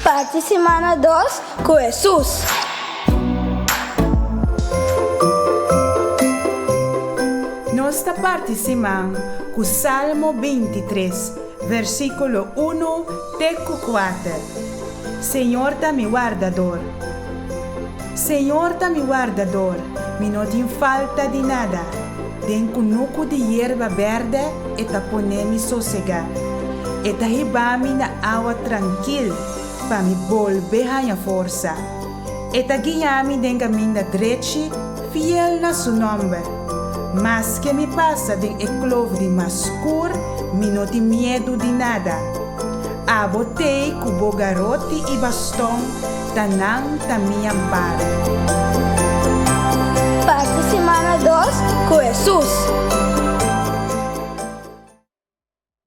Parti simana dos ku Hesus. Nos ta parti siman ku Salmo 23, versíkulo 1 te ku 4. Señor ta mi wardador. Señor ta mi wardador, mi no tin falta di nada. Den kunuku di yerba bèrdè e ta pone mi sosegá. E ta hiba mi na awa trankil pa mi bolbe haña forsa. E ta guia mi den kaminda drechi, fiel na su nòmber. Maske mi pasa den e klof di mas skur, mi no tin miedu di nada. Abo t'ei ku bo garoti i baston, ta nan ta mi amparo. Parti simana dos ku Hesus.